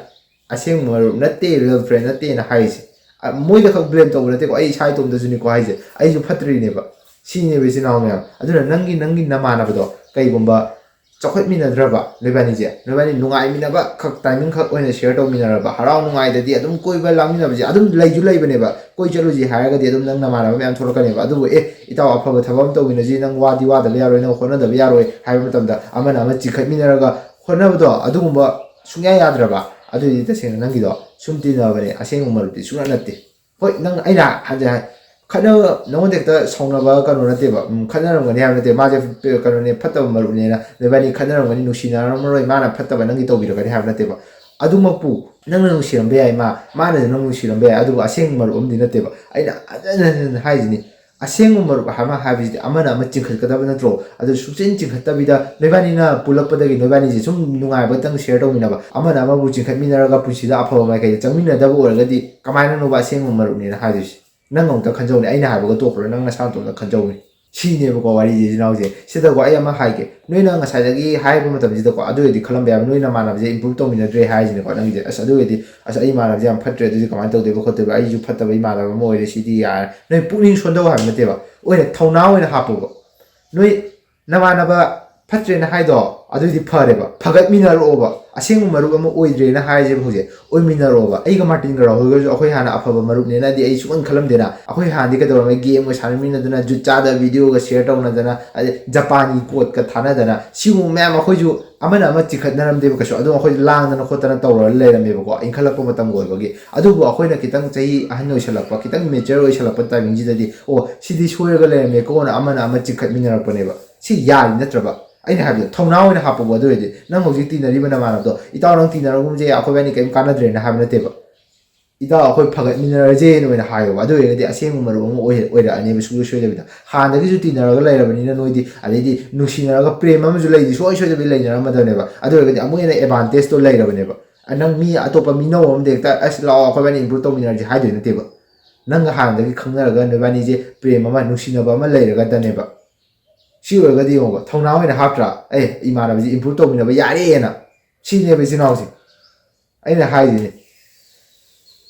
ꯑꯁꯦꯡꯕ ꯃꯔꯨꯞ ꯅꯠꯇꯦ, real friend ꯅꯠꯇꯦꯅ ꯍꯥꯏꯔꯤꯁꯦ꯫ ꯑ, ꯃꯣꯏꯗ ꯈꯛ blame ꯇꯧꯕ ꯅꯠꯇꯦꯀꯣ, ꯑꯩ ꯏꯁꯥ ꯏꯇꯣꯝꯇꯁꯨꯅꯤꯀꯣ ꯍꯥꯏꯁꯦ꯫ ꯑꯩꯁꯨ ꯐꯠꯇ꯭ꯔꯤꯅꯦꯕ꯫ ꯁꯤꯅꯦꯕ, ꯏꯆꯤꯟ ꯏꯅꯥꯎ ꯃꯌꯥꯝ꯫ ꯑꯗꯨꯅ ꯅꯪꯒꯤ, ꯅꯪꯒꯤ ꯅꯃꯥꯟꯅꯕꯗꯣ ꯀꯩꯒꯨꯝꯕ ꯆꯥꯎꯈꯠꯃꯤꯟꯅꯗ꯭ꯔꯕ, ꯅꯣꯏꯕꯥꯅꯤꯁꯦ, ꯅꯣꯏꯕꯥꯅꯤ ꯅꯨꯡꯉꯥꯏꯃꯤꯟꯅꯕ ꯈꯛ, timing ꯈꯛ ꯑꯣꯏꯅ share ꯇꯧꯃꯤꯟꯅꯔꯕ, ꯍꯔꯥꯎ ꯅꯨꯡꯉꯥꯏꯗꯗꯤ ꯑꯗꯨꯝ ꯀꯣꯏꯕ ꯂꯥꯡꯃꯤꯟꯅꯕꯁꯦ ꯑꯗꯨꯝ ꯂꯩꯁꯨ ꯂꯩꯕꯅꯦꯕ꯫ ꯀꯣꯏ ꯆꯠꯂꯨꯁꯤ ꯍꯥꯏꯔꯒꯗꯤ ꯑꯗꯨꯝ ꯅꯪ ꯅꯃꯥꯟꯅꯕ ꯃꯌꯥꯝ ꯊꯣꯛꯂꯛꯀꯅꯦꯕ꯫ ꯑꯗꯨꯕꯨ, "ꯑꯦ, ꯏꯇꯥꯎ, ꯑꯐꯕ ꯊꯕꯛ ꯑꯃ ꯇꯧꯃꯤꯟꯅꯁꯤ, ꯅꯪ ꯋꯥꯗꯤ ꯋꯥꯗꯕ ꯌꯥꯔꯣꯏ, ꯅꯪ ꯍꯣꯠꯅꯗꯕ ꯌꯥꯔꯣꯏ" ꯍꯥꯏꯕ ꯃꯇꯝꯗ ꯑꯃꯅ ꯑꯃ ꯆꯤꯡꯈꯠꯃꯤꯟꯅꯔꯒ ꯍꯣꯠꯅꯕꯗꯣ, ꯑꯗꯨꯒꯨꯝꯕ ꯁꯨꯡꯌꯥ ꯌꯥꯗ꯭ꯔꯕ, ꯑꯗꯨꯗꯤ ꯇꯁꯦꯡꯅ ꯅꯪꯒꯤꯗꯣ ꯁꯨꯝ ꯇꯤꯟꯅꯕꯅꯦ, ꯑꯁꯦꯡꯕ ꯃꯔꯨꯞꯇꯤ ꯁꯨꯡꯅꯠ ꯅꯠꯇꯦ꯫ ꯍꯣꯏ, ꯅꯪ, ꯑꯩꯅ ꯍꯟꯖꯤꯟ ꯍꯟ-, ꯈꯠꯅꯕ ꯅꯉꯣꯟꯗ ꯍꯦꯛꯇ ꯁꯥꯎꯅꯕ ꯀꯩꯅꯣ ꯅꯠꯇꯦꯕ꯫ ꯎꯝ, ꯈꯠꯅꯔꯝꯒꯅꯤ ꯍꯥꯏꯕ ꯅꯠꯇꯦ꯫ ꯃꯥꯁꯦ ꯀꯩꯅꯣꯅꯦ, ꯐꯠꯇꯕ ꯃꯔꯨꯞꯅꯦꯅ ꯅꯣꯏꯕꯥꯅꯤ ꯈꯠꯅꯔꯝꯒꯅꯤ, ꯅꯨꯡꯁꯤꯅꯔꯝꯃꯔꯣꯏ, ꯃꯥꯅ ꯐꯠꯇꯕ ꯅꯪꯒꯤ ꯇꯧꯕꯤꯔꯒꯅꯤ ꯍꯥꯏꯕ ꯅꯠꯇꯦꯕ꯫ ꯑꯗꯨꯃꯛꯄꯨ ꯅꯪꯅ ꯅꯨꯡꯁꯤꯔꯝꯕ ꯌꯥꯏ, ꯃꯥ ꯃꯥꯅꯁꯨ ꯅꯪ ꯅꯨꯡꯁꯤꯔꯝꯕ ꯌꯥꯏ, ꯑꯗꯨꯕꯨ ꯑꯁꯦꯡꯕ ꯃꯔꯨꯞ ꯑꯃꯗꯤ ꯅꯠꯇꯦꯕ꯫ ꯑꯩꯅ ꯍꯟꯖꯟ ꯍꯟꯖꯟ ꯍꯥꯏꯁꯤꯅꯤ, ꯑꯁꯦꯡꯕ ꯃꯔꯨꯞ ꯑꯃ ꯍꯥꯏꯕꯁꯤꯗꯤ ꯑꯃꯅ ꯑꯃ ꯆꯤꯡꯈꯠꯀꯗꯕ ꯅꯠꯇ꯭ꯔꯣ? ꯑꯗꯨ ꯁꯨꯡꯆꯤꯟ ꯆꯤꯡꯈꯠꯇꯕꯤꯗ ꯅꯣꯏꯕꯥꯅꯤꯅ ꯄꯨꯜꯂꯛꯄꯗꯒꯤ ꯅꯣꯏꯕꯥꯅꯤꯁꯦ ꯁꯨꯝ ꯅꯨꯡꯉꯥꯏꯕꯇꯪ ꯁꯤꯌꯔ ꯇꯧꯃꯤꯟꯅꯕ, ꯑꯃꯅ ꯑꯃꯕꯨ ꯆꯤꯡꯈꯠꯃꯤꯟꯅꯔꯒ ꯄꯨꯟꯁꯤꯗ ꯑꯐꯕ ꯃꯥꯏꯀꯩꯗ ꯆꯪꯃꯤꯟꯅꯗꯕ ꯑꯣꯏꯔꯒꯗꯤ ꯀꯃꯥꯏꯅꯅꯣꯕ ꯑꯁꯦꯡꯕ ꯃꯔꯨꯞꯅꯦꯅ ꯍꯥꯏꯗꯣꯏꯁꯦ? ꯅꯪ ꯑꯃꯨꯛꯇ ꯈꯟꯖꯧꯅꯦ, ꯑꯩꯅ ꯍꯥꯏꯕꯒ ꯇꯣꯛꯈ꯭ꯔꯣ, ꯅꯪ ꯅꯁꯥ ꯅꯇꯣꯝꯇ ꯈꯟꯖꯧꯅꯦ꯫ ꯁꯤꯅꯦꯕꯀꯣ ꯋꯥꯔꯤꯁꯦ, ꯏꯆꯤꯟ ꯏꯅꯥꯎꯁꯦ꯫ ꯁꯤꯗꯀꯣ ꯑꯩ ꯑꯃ ꯍꯥꯏꯒꯦ, ꯅꯣꯏꯅ ꯉꯁꯥꯏꯗꯒꯤ ꯍꯥꯏꯕ ꯃꯇꯝꯁꯤꯗꯀꯣ, ꯑꯗꯨ ꯑꯣꯏꯔꯗꯤ ꯈꯜꯂꯝꯕ ꯌꯥꯕ, ꯅꯣꯏ ꯅꯃꯥꯟꯅꯕꯁꯦ ꯏꯝꯄ꯭ꯔꯨꯞ ꯇꯧꯃꯤꯟꯅꯗ꯭ꯔꯦ ꯍꯥꯏꯁꯤꯅꯦꯀꯣ ꯅꯪꯒꯤꯁꯦ꯫ "ꯑꯁ, ꯑꯗꯨ ꯑꯣꯏꯔꯗꯤ, ꯑꯁ, ꯑꯩ ꯏꯃꯥꯟꯅꯕꯁꯦ ꯌꯥꯝ ꯐꯠꯇ꯭ꯔꯦ, ꯑꯗꯨꯗꯤ ꯀꯃꯥꯏꯅ ꯇꯧꯗꯣꯏꯕ ꯈꯣꯠꯇꯣꯏꯕ, ꯑꯩꯁꯨ ꯐꯠꯇꯕ ꯏꯃꯥꯟꯅꯕ ꯑꯃ ꯑꯣꯏꯔꯦ ꯁꯤꯗꯤ" ꯌꯥꯔꯦ꯫ ꯅꯣꯏ ꯄꯨꯛꯅꯤꯡ ꯁꯣꯟꯊꯧ ꯍꯥꯏꯕ ꯅꯠꯇꯦꯕ, ꯑꯣꯏꯅ ꯊꯧꯅꯥ ꯑꯣꯏꯅ ꯍꯥꯞꯄꯣꯕ꯫ ꯅꯣꯏ ꯅꯃꯥꯟꯅꯕ ꯐꯠꯇ꯭ꯔꯦꯅ ꯍꯥꯏꯗꯣ ꯑꯗꯨꯗꯤ ꯐꯔꯦꯕ, ꯐꯒꯠꯃꯤꯟꯅꯔꯛꯑꯣꯕ꯫ ꯑꯁꯦꯡꯕ ꯃꯔꯨꯞ ꯑꯃ ꯑꯣꯏꯗ꯭ꯔꯦꯅ ꯍꯥꯏꯁꯦꯕ ꯍꯧꯖꯤꯛ, ꯑꯣꯏꯃꯤꯟꯅꯔꯛꯑꯣꯕ꯫ ꯑꯩꯒ ꯃꯥꯔꯇꯤꯟꯒ ꯔꯥꯍꯨꯜꯒꯁꯨ ꯑꯩꯈꯣꯏ ꯍꯥꯟꯅ ꯑꯐꯕ ꯃꯔꯨꯞꯅꯦꯅꯗꯤ ꯑꯩ ꯁꯨꯡꯈꯟ ꯈꯜꯂꯝꯗꯦꯅ꯫ ꯑꯩꯈꯣꯏ ꯍꯥꯟꯅꯗꯤ ꯀꯩꯗꯧꯔꯝꯃꯦ, ꯒꯦꯝꯒ ꯁꯥꯟꯅꯃꯤꯟꯅꯗꯅ, ꯖꯨꯠ ꯆꯥꯗꯕ ꯚꯤꯗꯤꯑꯣꯒ ꯁꯤꯌꯔ ꯇꯧꯅꯗꯅ, ꯑꯗꯩ ꯖꯄꯥꯟꯒꯤ ꯀꯣꯠꯀ ꯊꯥꯅꯗꯅ, ꯁꯤꯒꯨꯝꯕ ꯃꯌꯥꯝ ꯑꯩꯈꯣꯏꯁꯨ ꯑꯃꯅ ꯑꯃ ꯆꯤꯡꯈꯠꯅꯔꯝꯗꯦꯕ ꯀꯩꯁꯨ꯫ ꯑꯗꯨꯝ ꯑꯩꯈꯣꯏ ꯂꯥꯡꯗꯅ ꯈꯣꯠꯇꯅ ꯇꯧꯔꯒ ꯂꯩꯔꯝꯃꯦꯕꯀꯣ, ꯏꯟꯈꯠꯂꯛꯄ ꯃꯇꯝꯒ ꯑꯣꯏꯕꯒꯤ꯫ ꯑꯗꯨꯕꯨ ꯑꯩꯈꯣꯏꯅ ꯈꯤꯇꯪ ꯆꯍꯤ ꯑꯍꯟ ꯑꯣꯏꯁꯜꯂꯛꯄ, ꯈꯤꯇꯪ ꯃꯦꯆꯔ ꯑꯣꯏꯁꯜꯂꯛꯄ ꯇꯥꯏꯃꯤꯡꯁꯤꯗꯗꯤ, "ꯑꯣ, ꯁꯤꯗꯤ ꯁꯣꯏꯔꯒ ꯂꯩꯔꯝꯃꯦꯀꯣꯅ" ꯑꯃꯅ ꯑꯃ ꯆꯤꯡꯈꯠꯃꯤꯟꯅꯔꯛꯄꯅꯦꯕ꯫ ꯁꯤ ꯌꯥꯔꯤ ꯅꯠꯇ꯭ꯔꯕ? ꯑꯩꯅ ꯍꯥꯏꯕꯗꯣ ꯊꯧꯅꯥ ꯑꯣꯏꯅ ꯍꯥꯞꯄꯕ꯫ ꯑꯗꯨ ꯑꯣꯏꯔꯗꯤ ꯅꯪ ꯍꯧꯖꯤꯛ ꯇꯤꯟꯅꯔꯤꯕ ꯅꯃꯥꯟꯅꯕꯗꯣ, "ꯏꯇꯥꯎ, ꯅꯪ ꯇꯤꯟꯅꯔꯒꯨꯝꯁꯦ, ꯑꯩꯈꯣꯏꯕꯥꯅꯤ ꯀꯔꯤꯝ ꯀꯥꯟꯅꯗ꯭ꯔꯦꯅ" ꯍꯥꯏꯕ ꯅꯠꯇꯦꯕ꯫ "ꯏꯇꯥꯎ, ꯑꯩꯈꯣꯏ ꯐꯒꯠꯃꯤꯟꯅꯔꯁꯦꯅ" ꯑꯣꯏꯅ ꯍꯥꯏꯌꯣꯕ꯫ ꯑꯗꯨ ꯑꯣꯏꯔꯒꯗꯤ ꯑꯁꯦꯡꯕ ꯃꯔꯨꯞ ꯑꯃ ꯑꯣꯏ-, ꯑꯣꯏꯔꯛꯑꯅꯦꯕ ꯁꯨꯡꯁꯣꯏ ꯁꯣꯏꯗꯕꯤꯗ꯫ ꯍꯥꯟꯅꯗꯒꯤꯁꯨ ꯇꯤꯟꯅꯔꯒ ꯂꯩꯔꯕꯅꯤꯅ ꯅꯣꯏꯗꯤ, ꯑꯗꯩꯗꯤ ꯅꯨꯡꯁꯤꯅꯔꯒ ꯄ꯭ꯔꯦꯝ ꯑꯃꯁꯨ ꯂꯩꯗꯤ ꯁꯨꯡꯁꯣꯏ ꯁꯣꯏꯗꯕꯤ ꯂꯩꯅꯔꯝꯃꯗꯕꯅꯦꯕ꯫ ꯑꯗꯨ ꯑꯣꯏꯔꯒꯗꯤ ꯑꯃꯨꯛ ꯍꯦꯟꯅ ꯑꯦꯗꯚꯥꯟꯇꯦꯖꯇꯣ ꯂꯩꯔꯕꯅꯦꯕ꯫ ꯑ, ꯅꯪ ꯃꯤ ꯑꯇꯣꯞꯄ ꯃꯤꯅꯧ ꯑꯃꯗ ꯍꯦꯛꯇ, "ꯑꯁ, ꯂꯥꯛꯑꯣ, ꯑꯩꯈꯣꯏꯕꯥꯅꯤ ꯏꯝꯄ꯭ꯔꯨꯞ ꯇꯧꯃꯤꯟꯅꯔꯁꯦ" ꯍꯥꯏꯗꯣꯏ ꯅꯠꯇꯦꯕ꯫ ꯅꯪꯒ ꯍꯥꯟꯅꯗꯒꯤ ꯈꯪꯅꯔꯒ ꯅꯣꯏꯕꯥꯅꯤꯁꯦ ꯄ꯭ꯔꯦꯝ ꯑꯃ, ꯅꯨꯡꯁꯤꯅꯕ ꯑꯃ ꯂꯩꯔꯒꯗꯅꯦꯕ꯫ ꯁꯤ ꯑꯣꯏꯔꯒꯗꯤ ꯌꯦꯡꯉꯣꯕ, ꯊꯧꯅꯥ ꯑꯣꯏꯅ ꯍꯥꯞꯇ꯭ꯔꯥ? "ꯑꯦ, ꯏꯃꯥꯟꯅꯕꯁꯤ ꯏꯝꯄ꯭ꯔꯨꯞ ꯇꯧꯃꯤꯟꯅꯕ ꯌꯥꯔꯦꯅ"꯫ ꯁꯤꯅꯦꯕ ꯏꯆꯤꯟ ꯏꯅꯥꯎꯁꯦ꯫ ꯑꯩꯅ ꯍꯥꯏꯁꯤꯅꯦ,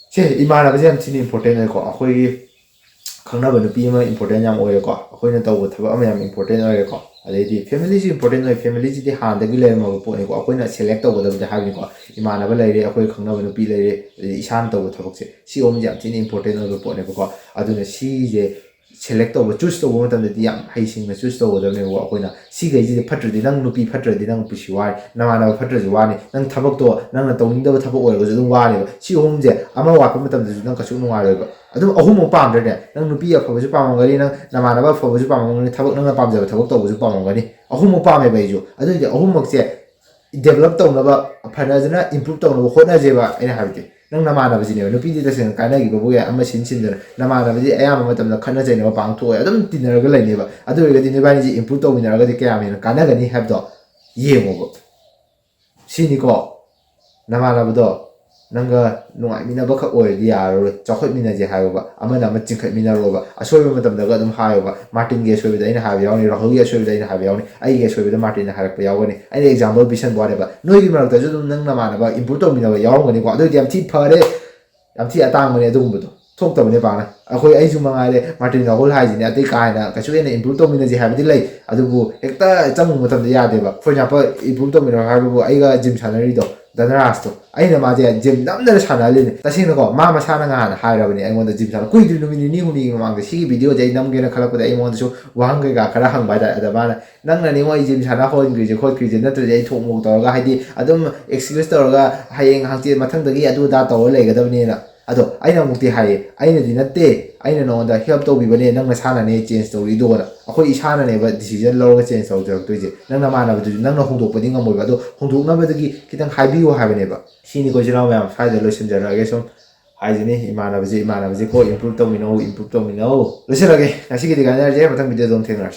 ꯁꯦ, ꯏꯃꯥꯟꯅꯕꯁꯦ ꯌꯥꯝ ꯊꯤꯅ ꯏꯝꯄꯣꯔꯇꯦꯟ ꯑꯣꯏꯀꯣ꯫ ꯑꯩꯈꯣꯏꯒꯤ ꯈꯪꯅꯕ ꯅꯨꯄꯤ ꯑꯃ ꯏꯝꯄꯣꯔꯇꯦꯟ ꯌꯥꯝ ꯑꯣꯏꯔꯦꯀꯣ꯫ ꯑꯩꯈꯣꯏꯅ ꯇꯧꯕ ꯊꯕꯛ ꯑꯃ ꯌꯥꯝ ꯏꯝꯄꯣꯔꯇꯦꯟ ꯑꯣꯏꯔꯦꯀꯣ꯫ ꯑꯗꯩꯗꯤ ꯐꯦꯃꯤꯂꯤꯁꯨ ꯏꯝꯄꯣꯔꯇꯦꯟ ꯑꯣꯏ꯫ ꯐꯦꯃꯤꯂꯤꯁꯤꯗꯤ ꯍꯥꯟꯅꯗꯒꯤ ꯂꯩꯔꯝꯃꯕ ꯄꯣꯠꯅꯤꯀꯣ꯫ ꯑꯩꯈꯣꯏꯅ ꯁꯦꯂꯦꯛ ꯇꯧꯒꯗꯕꯗꯤ ꯍꯥꯏꯕꯅꯤꯀꯣ꯫ ꯏꯃꯥꯟꯅꯕ ꯂꯩꯔꯦ, ꯑꯩꯈꯣꯏ ꯈꯪꯅꯕ ꯅꯨꯄꯤ ꯂꯩꯔꯦ, ꯑꯗꯩꯗꯤ ꯏꯁꯥꯅ ꯇꯧꯕ ꯊꯕꯛꯁꯦ, ꯁꯤ ꯑꯍꯨꯝꯁꯦ ꯌꯥꯝ ꯊꯤꯅ ꯏꯝꯄꯣꯔꯇꯦꯟ ꯑꯣꯏꯕ ꯄꯣꯠꯅꯦꯕꯀꯣ꯫ ꯑꯗꯨꯅ ꯁꯤꯁꯦ ꯁꯦꯂꯦꯛ ꯇꯧꯕ, ꯆꯨꯁ ꯇꯧꯕ ꯃꯇꯝꯗꯗꯤ ꯌꯥꯝ ꯍꯩꯁꯤꯡꯅ ꯆꯨꯁ ꯇꯧꯒꯗꯕꯅꯦꯕꯀꯣ꯫ ꯑꯩꯈꯣꯏꯅ ꯁꯤꯈꯩꯁꯤꯗꯤ ꯐꯠꯇ꯭ꯔꯗꯤ, ꯅꯪ ꯅꯨꯄꯤ ꯐꯠꯇ꯭ꯔꯗꯤ ꯅꯪ ꯄꯨꯟꯁꯤ ꯋꯥꯔꯦ, ꯅꯃꯥꯟꯅꯕ ꯐꯠꯇ꯭ꯔꯁꯨ ꯋꯥꯅꯤ, ꯅꯪ ꯊꯕꯛꯇꯣ ꯅꯪꯅ ꯇꯧꯅꯤꯡꯗꯕ ꯊꯕꯛ ꯑꯣꯏꯔꯒꯁꯨ ꯑꯗꯨꯝ ꯋꯥꯅꯦꯕ꯫ ꯁꯤ ꯑꯍꯨꯝꯁꯦ ꯑꯃ ꯋꯥꯠꯄ ꯃꯇꯝꯗꯁꯨ ꯅꯪ ꯀꯩꯁꯨ ꯅꯨꯡꯉꯥꯏꯔꯣꯏꯕ꯫ ꯑꯗꯨꯝ ꯑꯍꯨꯝꯃꯨꯛ ꯄꯥꯝꯗ꯭ꯔꯅꯦ? ꯅꯪ ꯅꯨꯄꯤ ꯑꯐꯕꯁꯨ ꯄꯥꯝꯃꯝꯒꯅꯤ, ꯅꯪ ꯅꯃꯥꯟꯅꯕ ꯑꯐꯕꯁꯨ ꯄꯥꯝꯃꯝꯒꯅꯤ, ꯊꯕꯛ ꯅꯪꯅ ꯄꯥꯝꯖꯕ ꯊꯕꯛ ꯇꯧꯕꯁꯨ ꯄꯥꯝꯃꯝꯒꯅꯤ꯫ ꯑꯍꯨꯝꯃꯨꯛ ꯄꯥꯝꯃꯦꯕ ꯑꯩꯁꯨ꯫ ꯑꯗꯨꯏꯗꯤ ꯑꯍꯨꯝꯃꯛꯁꯦ ꯗꯦꯕꯂꯞ ꯇꯧꯅꯕ, ꯐꯅꯖꯅ ꯏꯝꯄ꯭ꯔꯨꯞ ꯇꯧꯅꯕ ꯍꯣꯠꯅꯁꯦꯕ꯫ ꯑꯩꯅ ꯍꯥꯏꯕꯗꯤ ꯅꯪ ꯅꯃꯥꯟꯅꯕꯁꯤꯅꯦꯕ꯫ ꯅꯨꯄꯤꯗꯤ ꯇꯁꯦꯡꯅ ꯀꯥꯏꯅꯈꯤꯕꯕꯨ ꯌꯥꯏ, ꯑꯃ ꯁꯤꯟ ꯁꯤꯟꯗꯅ꯫ ꯅꯃꯥꯟꯅꯕꯗꯤ ꯑꯌꯥꯝꯕ ꯃꯇꯝꯗ ꯈꯠꯅ ꯆꯩꯅꯕ ꯄꯥꯡꯊꯣꯛꯑꯣꯏ, ꯑꯗꯨꯝ ꯇꯤꯟꯅꯔꯒ ꯂꯩꯅꯦꯕ꯫ ꯑꯗꯨ ꯑꯣꯏꯔꯒꯗꯤ ꯅꯣꯏꯕꯥꯅꯤꯁꯦ ꯏꯝꯄ꯭ꯔꯨꯞ ꯇꯧꯃꯤꯟꯅꯔꯒꯗꯤ ꯀꯌꯥꯝ ꯍꯦꯟꯅ ꯀꯥꯟꯅꯒꯅꯤ ꯍꯥꯏꯕꯗꯣ ꯌꯦꯡꯉꯣꯕ꯫ ꯁꯤꯅꯤꯀꯣ, ꯅꯃꯥꯟꯅꯕꯗꯣ ꯅꯪꯒ ꯅꯨꯡꯉꯥꯏꯃꯤꯟꯅꯕꯈꯛ ꯑꯣꯏꯔꯗꯤ ꯌꯥꯔꯔꯣꯏ, ꯆꯥꯎꯈꯠꯃꯤꯟꯅꯁꯦ ꯍꯥꯏꯌꯣꯕ꯫ ꯑꯃꯅ ꯑꯃ ꯆꯤꯡꯈꯠꯃꯤꯟꯅꯔꯣꯕ꯫ ꯑꯁꯣꯏꯕ ꯃꯇꯝꯗꯒ ꯑꯗꯨꯝ ꯍꯥꯏꯌꯣꯕ꯫ ꯃꯥꯔꯇꯤꯟꯒꯤ ꯑꯁꯣꯏꯕꯗ ꯑꯩꯅ ꯍꯥꯏꯕ ꯌꯥꯎꯅꯤ, ꯔꯥꯍꯨꯜꯒꯤ ꯑꯁꯣꯏꯕꯗ ꯑꯩꯅ ꯍꯥꯏꯕ ꯌꯥꯎꯅꯤ, ꯑꯩꯒꯤ ꯑꯁꯣꯏꯕꯗ ꯃꯥꯔꯇꯤꯟꯅ ꯍꯥꯏꯔꯛꯄ ꯌꯥꯎꯒꯅꯤ꯫ ꯑꯩꯅ ꯑꯦꯛꯖꯥꯝꯄꯜ ꯄꯤꯁꯟꯕ ꯋꯥꯅꯦꯕ꯫ ꯅꯣꯏꯒꯤ ꯃꯔꯛꯇꯁꯨ ꯑꯗꯨꯝ ꯅꯪ ꯅꯃꯥꯟꯅꯕ ꯏꯝꯄ꯭ꯔꯨꯞ ꯇꯧꯃꯤꯟꯅꯕ ꯌꯥꯎꯔꯝꯒꯅꯤꯀꯣ꯫ ꯑꯗꯨ ꯑꯣꯏꯗꯤ ꯌꯥꯝ ꯊꯤ ꯐꯔꯦ, ꯌꯥꯝ ꯊꯤ ꯑꯇꯥꯡꯕꯅꯦ ꯑꯗꯨꯒꯨꯝꯕꯗꯣ꯫ ꯊꯣꯛꯇꯕꯅꯦ ꯄꯥꯛꯅ꯫ ꯑꯩꯈꯣꯏ, ꯑꯩꯁꯨ ꯃꯉꯥꯏꯔꯦ, ꯃꯥꯔꯇꯤꯟ ꯔꯥꯍꯨꯜ ꯍꯥꯏꯁꯤꯅꯦ, ꯑꯇꯩ ꯀꯥ ꯍꯦꯟꯅ ꯀꯩꯁꯨ ꯍꯦꯟꯅ ꯏꯝꯄ꯭ꯔꯨꯞ ꯇꯧꯃꯤꯟꯅꯁꯦ ꯍꯥꯏꯕꯗꯤ ꯂꯩ, ꯑꯗꯨꯕꯨ ꯍꯦꯛꯇ ꯆꯪꯕ ꯃꯇꯝꯗ ꯌꯥꯗꯦꯕ꯫ ꯐꯣꯔ ꯑꯦꯛꯖꯥꯝꯄꯜ, ꯏꯝꯄ꯭ꯔꯨꯞ ꯇꯧꯃꯤꯟꯅꯔꯣ ꯍꯥꯏꯕꯕꯨ ꯑꯩꯒ ꯖꯤꯝ ꯁꯥꯟꯅꯔꯤꯗꯣ, ꯙꯅꯔꯥꯖꯇꯣ, ꯑꯩꯅ ꯃꯥꯁꯦ ꯖꯤꯝ ꯅꯝꯗꯅ ꯁꯥꯟꯅꯍꯜꯂꯤꯅꯦ꯫ ꯇꯁꯦꯡꯅꯀꯣ, ꯃꯥ ꯃꯁꯥꯅ ꯉꯍꯥꯟ ꯍꯥꯏꯔꯕꯅꯦ ꯑꯩꯉꯣꯟꯗ, ꯖꯤꯝ ꯁꯥꯟꯅ ꯀꯨꯏꯗ꯭ꯔꯤ, ꯅꯨꯃꯤꯠ ꯅꯤꯅꯤ ꯍꯨꯝꯅꯤꯒꯤ ꯃꯃꯥꯡꯗ ꯁꯤꯒꯤ ꯚꯤꯗꯤꯑꯣꯁꯦ ꯑꯩ ꯅꯝꯒꯦꯅ ꯈꯜꯂꯛꯄꯗ ꯑꯩꯉꯣꯟꯗꯁꯨ ꯋꯥꯍꯪ ꯀꯩꯀꯥ ꯈꯔ ꯍꯪꯕ ꯍꯥꯏꯇꯥꯔꯦ꯫ ꯑꯗ ꯃꯥꯅ, "ꯅꯪꯅ ꯅꯤꯉꯣ ꯑꯩ ꯖꯤꯝ ꯁꯥꯟꯅ ꯍꯧꯍꯟꯈ꯭ꯔꯤꯁꯦ ꯈꯣꯠꯈ꯭ꯔꯤꯁꯦ, ꯅꯠꯇ꯭ꯔꯗꯤ ꯑꯩ ꯊꯣꯛ ꯃꯣꯛ ꯇꯧꯔꯒ, ꯍꯥꯏꯗꯤ, ꯑꯗꯨꯝ ꯑꯦꯛꯁꯀ꯭ꯌꯨꯁ ꯇꯧꯔꯒ ꯍꯌꯦꯡ ꯍꯪꯆꯤꯠ ꯃꯊꯪꯗꯒꯤ ꯑꯗꯨ ꯑꯗꯥ ꯇꯧꯔ ꯂꯩꯒꯗꯕꯅꯦꯅ"꯫ ꯑꯗꯣ ꯑꯩꯅ ꯑꯃꯨꯛꯇꯤ ꯍꯥꯏꯌꯦ, "ꯑꯩꯅꯗꯤ ꯅꯠꯇꯦ, ꯑꯩꯅ ꯅꯉꯣꯟꯗ ꯍꯦꯜꯞ ꯇꯧꯕꯤꯕꯅꯦ, ꯅꯪ ꯅꯁꯥꯅꯅꯦ ꯆꯦꯟꯖ ꯇꯧꯔꯤꯗꯣꯅ"꯫ ꯑꯩꯈꯣꯏ ꯏꯁꯥꯅꯅꯦꯕ ꯗꯤꯁꯤꯖꯟ ꯂꯧꯔꯒ ꯆꯦꯟꯖ ꯇꯧꯖꯔꯛꯇꯣꯏꯁꯦ꯫ ꯅꯪ ꯅꯃꯥꯟꯅꯕꯗꯨꯁꯨ ꯅꯪꯅ ꯍꯣꯡꯗꯣꯛꯄꯗꯤ ꯉꯝꯃꯣꯏꯕ꯫ ꯑꯗꯣ ꯍꯣꯡꯗꯣꯛꯅꯕꯗꯒꯤ ꯈꯤꯇꯪ ꯍꯥꯏꯕꯤꯌꯨ ꯍꯥꯏꯕꯅꯦꯕ꯫ ꯁꯤꯅꯤꯀꯣ, ꯏꯆꯤꯜ ꯏꯅꯥꯎ ꯃꯌꯥꯝ, ꯁ꯭ꯋꯥꯏꯗ ꯂꯣꯏꯁꯤꯟꯖꯔꯛꯑꯒꯦ ꯁꯨꯝ꯫ ꯍꯥꯏꯁꯤꯅꯤ, ꯏꯃꯥꯟꯅꯕꯁꯦ, ꯏꯃꯥꯟꯅꯕꯁꯦ ꯀꯣ, ꯏꯝꯄ꯭ꯔꯨꯞ ꯇꯧꯃꯤꯟꯅꯧ, ꯏꯝꯄ꯭ꯔꯨꯞ ꯇꯧꯃꯤꯟꯅꯧ꯫ ꯂꯣꯏꯁꯤꯜꯂꯒꯦ, ꯉꯁꯤꯒꯤꯗꯤ ꯀꯥꯏꯅꯔꯁꯦ, ꯃꯊꯪ ꯚꯤꯗꯤꯑꯣꯗ ꯑꯃꯨꯛ ꯊꯦꯡꯅꯔꯁꯦ꯫